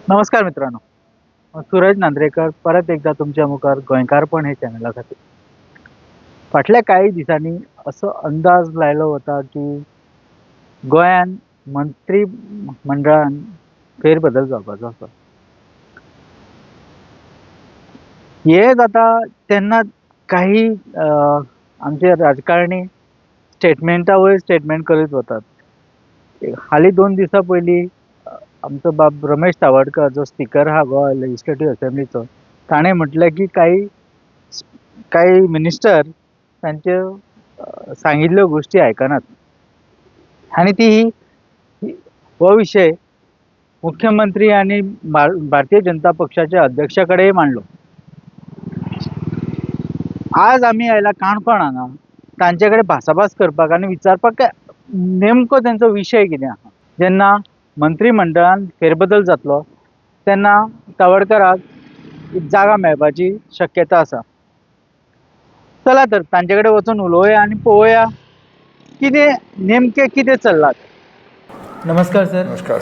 नमस्कार मित्रांनो, सूरज नांद्रेकर परत एकदा तुमच्या मुखार गोंयकारपण हे चॅनला खातीर. फाटल्या कांय दिसांनी असो अंदाज लायलो वता की गोंयान मंत्री मंडळान फेरबदल जावपाचो आसा. हे जाता तेन्ना काही आमचे राजकारणी स्टेटमेंटा वयर स्टेटमेंट करीत वतात. हालीं 2 दिसां पयलीं आमचो बाब रमेश तावडकर जो स्पिकर आहा गोवा लेजिस्लेटीव असेंब्लीचो, ताणें म्हटलें की काही मिनिस्टर तांच्यो सांगिल्ल्यो गोश्टी आयकनात आनी ती हो विशय मुख्यमंत्री आनी भारतीय जनता पक्षाच्या अध्यक्षा कडेन मांडलो. आज आमी आयला काणकोण हांगा तांचे कडेन भासाभास करपाक आनी विचारपाक काय नेमको तेंचो विशय कितें आहा. जेन्ना मंत्रीमंडळान फेरबदल जातलो तेन्ना तावडकराक जागा मेळपाची शक्यता आसा. चला तर तांचे कडेन वचून उलोवया आनी पळोवया कितें नेमकें कितें चल्लां. नमस्कार सर. नमस्कार.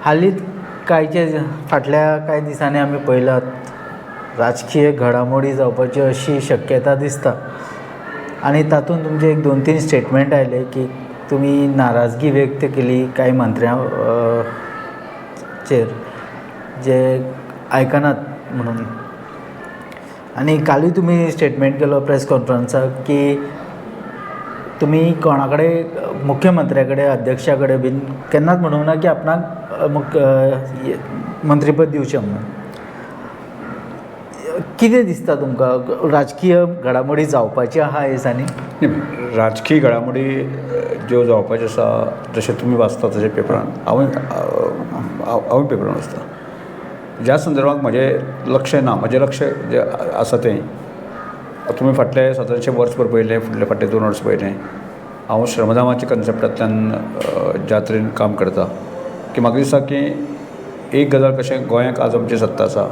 हालींच कांयचे फाटल्या कांय दिसांनी आमी पळयलात राजकीय घडामोडी जावपाची अशी शक्यता दिसता आनी तातूंत तुमचे एक 2-3 स्टेटमेंट आयले की तुमी नाराजगी व्यक्त केली कांय मंत्र्यांचेर जे आयकनात म्हणून, आनी कालूय तुमी स्टेटमेंट केलो प्रेस कॉन्फरन्साक की तुमी कोणा कडेन मुख्यमंत्र्या कडेन अध्यक्षा कडेन बीन केन्नाच म्हणूंक ना की आपणाक मंत्रीपद दिवचें म्हणून. कितें दिसता तुमकां राजकीय घडामोडी जावपाची आहा ह्या दिसांनी? राजकीय घडामोडी ज्यो जावपाच्यो आसा जशें तुमी वाचता तशें पेपरान, हांवूय पेपरान वाचता. ज्या संदर्भात म्हजें लक्ष ना, म्हजें लक्ष जें आसा तें तुमी फाटले सादारणशें वर्सभर पळयलें, फुडले फाटले 2 वर्स पळयलें, हांव श्रमदामाच्या कन्सेप्टांतल्यान ज्या तरेन काम करता की म्हाका दिसता की एक गजाल कशें गोंयांक आज आमची सत्ता आसा,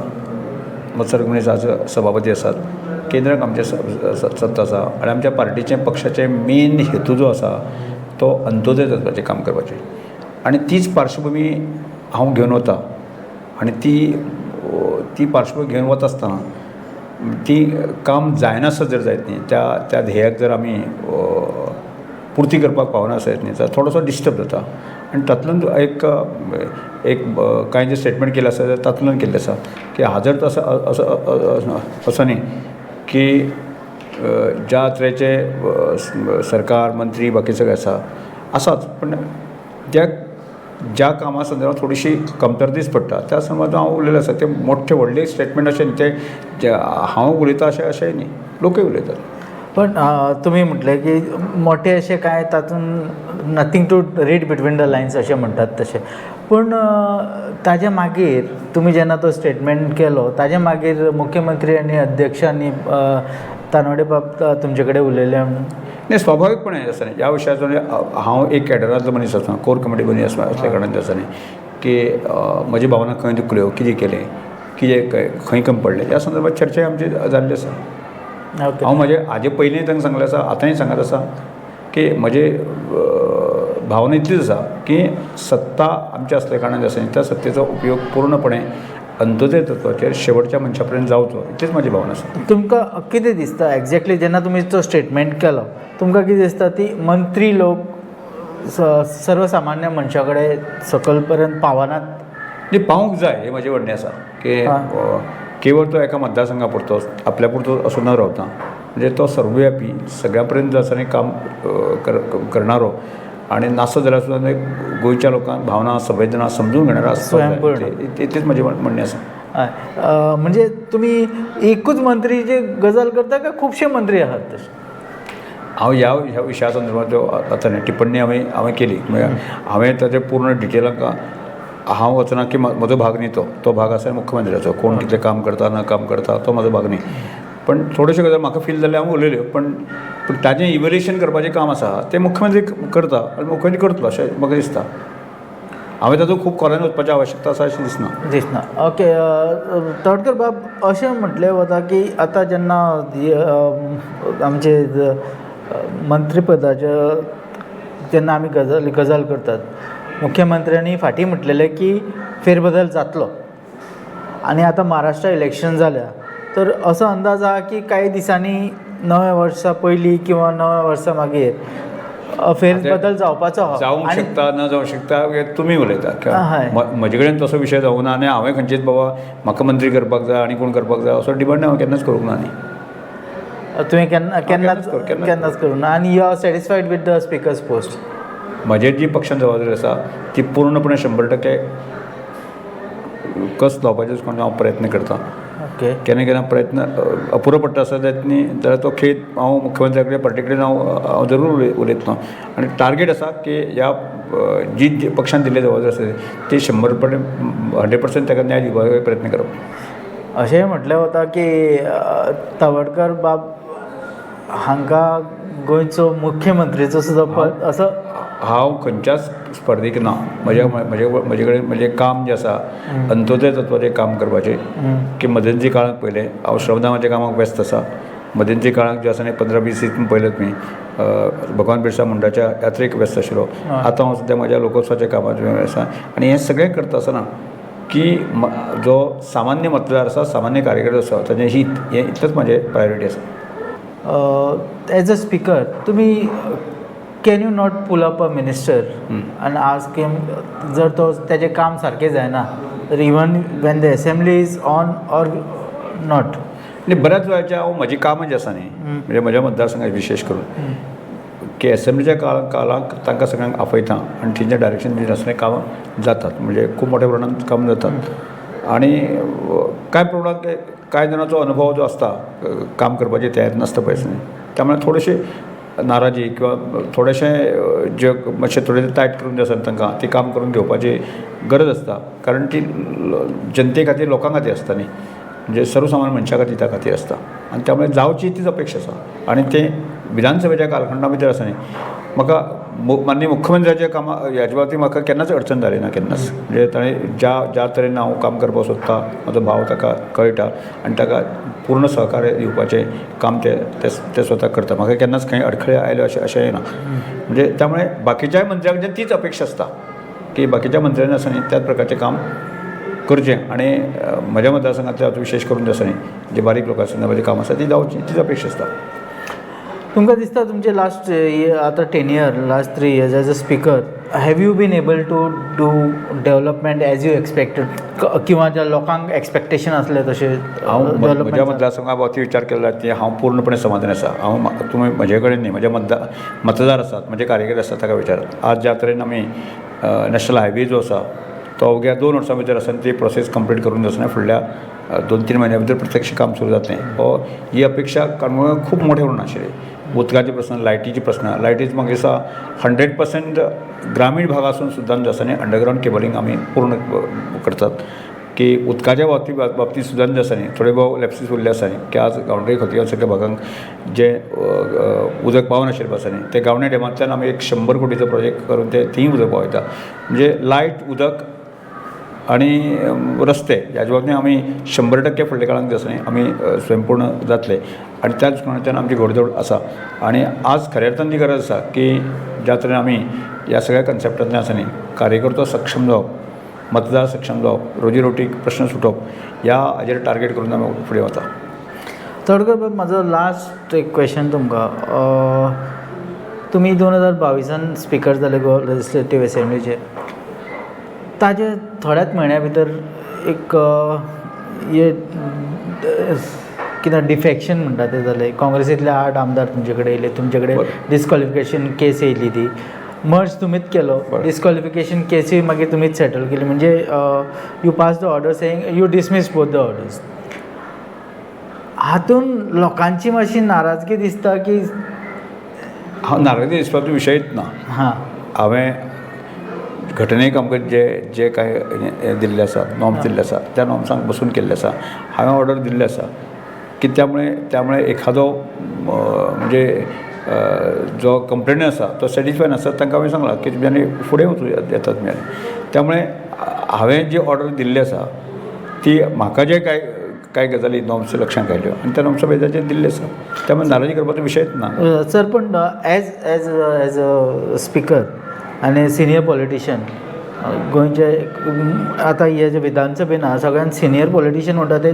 मत्सर मनीस आज सभापती आसात, केंद्राक आमचे सत्ता आसा आनी आमच्या पार्टीचें पक्षाचें मेन हेतू जो आसा तो अंत्योदय तत्वाचें काम करपाचें, आनी तीच पार्श्वभुमी हांव घेवन वता आनी ती पार्श्वभुमी घेवन वता आसतना ती काम जायनासत जर जायत न्ही, त्या ध्येयाक जर आमी पुर्ती करपाक पावना आसत न्ही जाल्यार थोडोसो डिस्टर्ब जाता. आनी तातूंतल्यान एक एक कांय जे स्टेटमेंट केलें आसा तातूंतल्यान केल्लें आसा की हाजर तसो असो न्ही की ज्या तरेचे सरकार मंत्री बाकी सगळे आसा आसाच, पूण ज्या कामा संदर्भात थोडीशी कमतरतीच पडटा त्या संदर्भात हांव उलयलें आसा. ते मोठे व्हडले स्टेटमेंट अशें न्ही, ते हांव उलयता अशें अशेंय न्ही, लोकूय उलयतात. पण तुमी म्हटलें की मोठे अशें कांय तातूंत nothing to read between the lines अशें म्हणटात तशें, पूण ताज्या मागीर तुमी जेन्ना तो स्टेटमेंट केलो ताज्या मागीर मुख्यमंत्री आनी अध्यक्षांनी तानवडे बाब तुमचे कडेन उलयले म्हणून? नाही, स्वाभाविकपणे आसा न्ही ह्या विशयाचो. हांव एक कॅडरांतलो मनीस आसा, कोर कमिटी मनीस आसल्या कारणान आसा न्ही की म्हजी भावना खंय दुखल्यो, कितें केलें, कितें खंय कमी पडलें, ह्या संदर्भात चर्चा आमची जाल्ली आसा. हांव म्हजे हाजे पयलीं तांकां सांगलें आसा, आतांय सांगत आसा की म्हजे भावना इतलीच आसा की सत्ता आमची आसल्या कारणान आसा त्या सत्तेचो उपयोग पूर्णपणे अंत्योदय तत्वाचेर शेवटच्या मनशा पर्यंत जावचो, इतलीच म्हजी भावना आसा. तुमकां कितें दिसता एक्झॅक्टली जेन्ना तुमी तो स्टेटमेंट केलो तुमकां कितें दिसता ती मंत्री लोक सर्वसामान्य मनशा कडेन सकयल पर्यंत पावनात? न्ही, पावूंक जाय हें म्हजें म्हणणें आसा की केवळ तो एका मतदारसंघा पुरतो आपल्या पुरतो असो न रावता म्हणजे तो सर्वव्यापी सगळ्या पर्यंत आसा न्ही काम करणारो आनी नासत जाल्यार सुद्दां गोंयच्या लोकांक भावना संवेदना समजून घेणारो आसपाक जाय, इतलीच म्हजें म्हणणें आसा. म्हणजे तुमी एकूच मंत्री जे गजाल करता काय खुबशे मंत्री आहात तशे? हांव ह्या विशया संदर्भात आतां न्ही टिप्पणी हांवें केली, म्हळ्यार हांवें ताचे पूर्ण डिटेलाक हांव वचना की म्हजो भाग न्ही, तो भाग आसा मुख्यमंत्र्याचो, कोण कितें काम करता ना काम करता तो म्हजो भाग न्ही. पण थोड्योश्यो गजाली म्हाका फील जाल्यो हांवें उलयल्यो, पण पूण ताजें इवेल्युएशन करपाचें काम आसा तें मुख्यमंत्री करता आनी मुख्यमंत्री करतलो अशें म्हाका दिसता. हांवें तातूंत खूब खोलायेन वचपाची आवश्यकता आसा अशें दिसना. दिसना. ओके, तवडकर बाब, अशें म्हटलें वता की आतां जेन्ना आमचे मंत्रीपदाचे जेन्ना आमी गजाल करतात मुख्यमंत्र्यांनी फाटीं म्हटलेलें की फेरबदल जातलो आनी आतां महाराष्ट्रा इलेक्शन जाल्या, तर असो अंदाज आहा की कांय दिसांनी नव्या वर्सा पयलीं किंवा नव्या वर्सा मागीर फेरबदल जावपाचो आहा. जावंक शकता, ना जावंक शकता हे तुमी उलयता. हय. म्हजे कडेन तसो विशय जावूं ना आनी हांवें खंयचीच बाबा म्हाका मंत्री करपाक जाय आनी कोण करपाक जाय असो डिमांड हांवें केन्नाच करूंक ना. न्ही, तुवें केन्ना केन्नाच केन्नाच. केन्नाच करूंक ना. आनी you are satisfied with the speaker's post? म्हजेर जी पक्षान जबाबदारी आसा ती पूर्णपणे 100% कस लावपाचें म्हणून हांव प्रयत्न करतां. ओके. केन्ना केन्ना प्रयत्न अपुरो पडटा आसत जाल्यार न्ही जाल्यार तो खेद हांव मुख्यमंत्र्या कडेन पार्टी कडेन हांव जरूर उलयतलो आनी टार्गेट आसा की ह्या जी जी पक्षान दिल्ली जबाबदारी आसा ती 100% ताका न्याय दिवपाचो प्रयत्न करप. अशेंय म्हटलें वता की तवडकर बाब हांकां गोंयचो मुख्यमंत्रीचो सुद्दां पद असो. हांव खंयच्याच स्पर्धेक ना. म्हज्या म्हजे म्हजे कडेन म्हजें काम जें आसा अंत्योदय तत्वाचें काम करपाचें की मदींच्या काळांत पयलें हांव श्रमदानाच्या कामाक व्यस्त आसा. मदींच्या काळांत जें आसा न्ही 15-20 दीस पयलें तुमी भगवान बिरसा मुंडाच्या यात्रेक व्यस्त आशिल्लो. आतां हांव सद्या म्हज्या लोकोत्सवाच्या कामाचेर आसा आनी हें सगळें करता आसतना की जो सामान्य मतदार आसा, सामान्य कार्यकर्तो आसा ताजें हीत हें इतलेंच म्हजें प्रायोरिटी आसा. एज अ स्पिकर तुमी can you not pull up a minister आनी आस्क हिम जर तो तेजें काम सारकें जायना तर even when the assembly is on or not? न्ही, बऱ्याच वेळाचें हांव म्हजीं कामां जीं आसा न्ही, म्हणजे म्हज्या मतदारसंघात विशेश करून की एसेंब्लीच्या काळाक तांकां सगळ्यांक आपयता आनी थंयचें डायरेक्शन दिता आसतना कामां जातात, म्हणजे खूब मोठ्या प्रमाणांत कामां जातात. आनी कांय प्रमाणांत कांय जाणांचो अनुभव जो आसता काम करपाची तयारी नासता पळय, त्यामुळे थोडेशे नाराजी किंवा थोडेशें जे मातशें थोडें टायट करून जे आसा तांकां ती काम करून घेवपाची गरज आसता, कारण ती जनते खातीर, लोकां खातीर आसता न्ही, म्हणजे सर्वसामान्य मनशा खातीर त्या खातीर आसता आनी त्यामुळे जावची तीच अपेक्षा आसा. आनी तें विधानसभेच्या कालखंडा भितर आसा न्ही, म्हाका माननीय मुख्यमंत्र्याच्या कामा ह्याच्या बाबतींत म्हाका केन्नाच अडचण जाली ना, केन्नाच. म्हणजे ताणें ज्या ज्या तरेन हांव काम करपाक सोदता म्हजो भाव ताका कळटा आनी ताका पूर्ण सहकार्य दिवपाचें काम ते ते स्वता करता. म्हाका केन्नाच खंय अडखळे आयल्यो अशें अशेंय ना. म्हणजे त्यामुळे बाकीच्याय मंत्र्या कडच्यान तीच अपेक्षा आसता की बाकीच्या मंत्र्यांनी आसा न्ही त्याच प्रकारचें काम करचें आनी म्हज्या मतदारसंघांतल्या विशेश करून जे आसा न्ही जे बारीक लोक आसा तांचें काम आसा ती जावची तीच अपेक्षा आसता. तुमकां दिसता तुमचे लास्ट आतां 10 year, last 3 years as a speaker, have you been able to do development as you expected किंवा ज्या लोकांक एक्सपेक्टेशन आसलें तशें? हांव म्हज्या डेवलपमेंट मतदारसंघा बाबतींत विचार केलो जाल्यार ती हांव पूर्णपणे समाधानी आसा. हांव तुमी म्हजे कडेन न्ही, म्हजे मतदार आसात, म्हजे कार्यकर्ते आसात ताका विचारात. आज ज्या तरेन आमी नॅशनल हायवे जो आसा तो अवघ्या 2 वर्सां भितर आसा ती प्रोसेस कंप्लीट करून आसतना फुडल्या 2-3 म्हयन्या भितर प्रत्यक्ष काम सुरू जातलें हो ही अपेक्षा काणकोणांत खूब मोठे म्हणून आशिल्ली. उदकाचे प्रस्न, लायटीचे प्रस्न, लायटीच म्हाका दिसता 100% ग्रामीण भागासून सुद्दां जे आसा न्ही अंडरग्रावंड केबलिंग आमी पूर्ण करतात की उदकाच्या बाबतींत सुद्दां जे आसा न्ही थोडे भोव लॅप्सीस उरले आसा न्ही की आज गांवडोंगरी खोतिगांव सारक्या भागांक जें उदक पावनाशिल्लें आसा न्ही तें गावणे डॅमांतल्यान आमी एक 100 कोटीचो प्रोजेक्ट करून ते थंय उदक पावयता. म्हणजे लायट, उदक आनी रस्ते ह्याच्या बाबतींत आमी 100% फुडल्या काळांत जे आसा न्ही आमी स्वयंपूर्ण जातले आनी त्याच दृश्टीकोनांतल्यान आमची घोडदौड आसा. आनी आज खऱ्या अर्थान ती गरज आसा की ज्या तरेन आमी ह्या सगळ्या कन्सेप्टांतल्यान आसा न्ही कार्यकर्तो सक्षम जावप, मतदार सक्षम जावप, रोजी रोटीक प्रश्न सुटोवप ह्या हाजेर टार्गेट करून आमी फुडें वता. तवडकर बाब, म्हाजो लास्ट एक क्वेश्चन तुमकां. तुमी 2022 स्पिकर जाले गोवा लेजिस्लेटीव एसेंब्लीचे, ताजे थोड्याच म्हयन्या भितर एक हे कितें डिफेक्शन म्हणटा तें जालें. काँग्रेसींतले 8 आमदार तुमचे कडेन येयले, तुमचे कडेन डिस्क्वॉलिफिकेशन केस येयली, ती मर्ज तुमीच केलो, डिस्क्वॉलिफिकेशन केसूय मागीर तुमीच सेटल केली, म्हणजे you pass the order saying you dismiss both the orders. हातून लोकांची मातशी नाराजगी दिसता की हांव नाराजी दिसपाचो विशयच ना. हांवें घटनेक आमकां जे जे कांय हें दिल्लें आसा, नॉर्म्स दिल्ले आसा, त्या नॉर्म्सांक बसून केल्लें आसा. हांवें ऑर्डर दिल्लें आसा की त्यामुळे एखादो म्हणजे जो कंप्लेनंट आसा तो सॅटिस्फाय नासता तांकां हांवें सांगलां की तुमच्यांनी फुडें वचूं येतात तुमी. त्यामुळे हांवें जी ऑर्डर दिल्ली आसा ती म्हाका जे कांय कांय गजाली नॉर्म्स लक्षांत आयल्यो आनी त्या नॉर्म्सा बेजाचेर दिल्लें आसा. त्यामुळे नाराजी करपाचो विशयच ना. सर, पण as as as a speaker आनी सिनियर पॉलिटिशियन गोंयचे आतां हे जे विधानसभेन आहा सगळ्यान सिनियर पॉलिटिशियन म्हणटा ते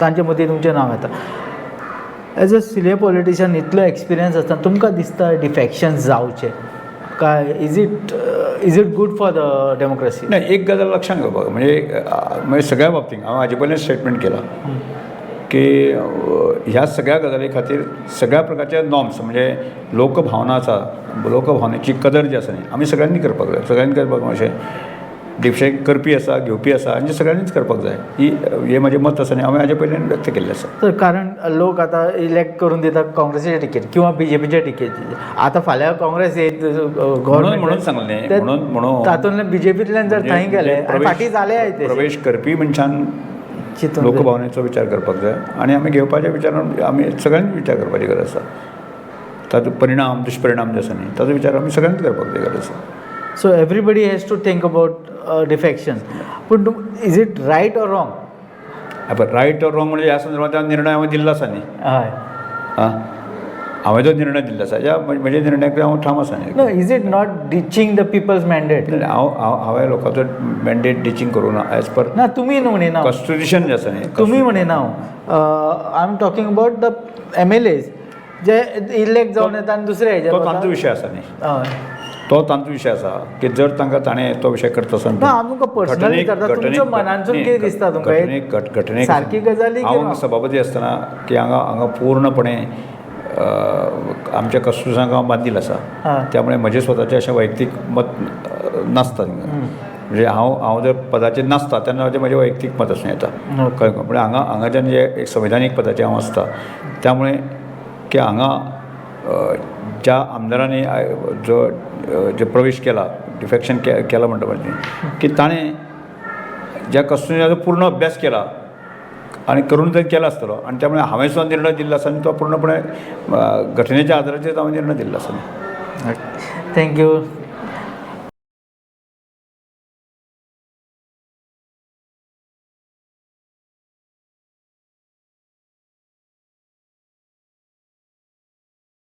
तांचे मदीं तुमचें नांव येता. एज अ सिनियर पॉलिटिशियन इतलो एक्सपिरियन्स आसतना तुमकां दिसता डिफॅक्शन जावचें काय is it good for the democracy? नाही, एक गजाल लक्षात घेवपाक, म्हणजे म्हणजे सगळ्या बाबतींत हांव हाजे पयलीं स्टेटमेंट केलां की ह्या सगळ्या गजाली खातीर सगळ्या प्रकारचे नॉर्म्स, म्हणजे लोकभावना आसा, लोकभावनेची कदर जी आसा न्ही, आमी सगळ्यांनी करपाक जाय. सगळ्यांनी करपाक अशें डिफेक्ट करपी आसा, घेवपी आसा आनी सगळ्यांनीच करपाक जाय, ही हें म्हाजें मत आसा आनी हांवें हाजे पयलीं व्यक्त केल्लें आसा. तर कारण लोक आतां इलेक्ट करून दिता काँग्रेसीचे तिकेट किंवा बीजेपीचे तिकेट. आतां फाल्यां काँग्रेस येत म्हणून म्हणून सांगलें न्ही, म्हणून म्हणून तातूंतल्यान बीजेपींतल्यान जर थंय गेले आनी फाटीं जाले ते प्रवेश करपी मनशान चिंतून जाय. लोकभावनेचो विचार करपाक जाय आनी आमी घेवपाच्या विचारान आमी सगळ्यांनी विचार करपाची गरज आसा. ताजो परिणाम दुश्परिणाम जे आसा न्ही, ताजो विचार आमी सगळ्यांनी करपाक जाय, गरज आसा. So everybody has to think about defection. पूण is it right or wrong? पळय, रायट ऑर रॉंग म्हणजे ह्या संदर्भात निर्णय हांवें दिल्लो आसा न्ही. आं, हांवें जो निर्णय दिल्लो आसा, ह्या म्हज्या निर्णयाक हांव ठाम आसा न्ही. No, is it not ditching the people's mandate? हांव हांव हांवें लोकांचो मॅन्डेट डिचींग करूं ना एज पर ना, तुमी न्हू म्हणिना. कॉन्स्टिट्युशन जें आसा न्ही. तुमी म्हणिना, I am talking about the MLAs J elect जावन येता आनी दुसरे हेजेर तो वता. तांचो विशय आसा न्ही. तो तांचो विशय आसा की जर तांकां ताणें तो विशय करता आसतना ना, हांव तुमकां पर्सनली विचारता, तुमच्या मनांतसून कितें दिसता तुमकां? घटनेक घटनेक सारकी गजाली की हांव wrong? सभापती आसतना की हांगा हांगा पूर्णपणे आमच्या कॉन्स्टिट्युशनाक हांव बांदील आसा. त्यामुळे म्हजें स्वताचें अशें वैयक्तीक मत नासता. म्हणजे हांव हांव जर पदाचेर नासता तेन्ना म्हजें वैयक्तीक मत आसूं येता. कळ्ळें? पूण हांगा हांगाच्यान जे एक संविधानीक पदाचेर हांव आसता, त्यामुळे की हांगा ज्या आमदारांनी जो जो प्रवेश केला, डिफॅक्शन केला म्हणटा पळय, की ताणें ज्या कॉन्स्टिट्युशनाचो पूर्ण अभ्यास केला आनी करून थंय केला आसतलो आनी त्यामुळे हांवें सुद्दां निर्णय दिल्लो आसा आनी तो पूर्णपणे घटनेच्या आदाराचेर हांवें निर्णय दिल्लो आसा. Thank you.